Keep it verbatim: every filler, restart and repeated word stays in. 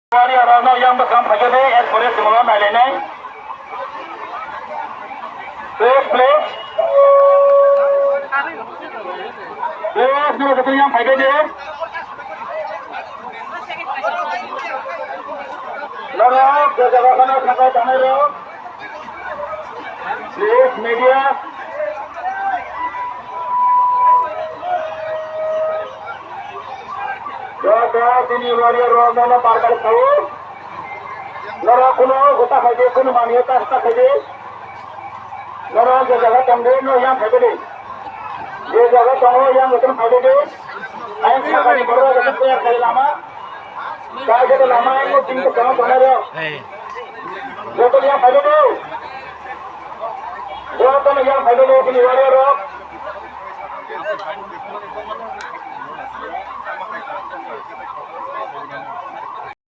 Warrior rokno yang bwskang phaikhe de, erpore chwngno nailainai. Please, please. Please, nini joto yang phaikhe de. Norok, je jaga kheno thangwi tanairok. Please, media. Joto tini warrior rok nono barbar sao. Norok kuno gota khaide, kuno manio ta ta khaide. Norok je jaga tongde, no yang khaide. Je jaga tongo, yang beton khaide. Ayang sakani borok beton tayar khaide lama. Khaide lama, ayang mo ting tong tong rok. Joto yang khaide. Joto yang khaide, tini warrior rok.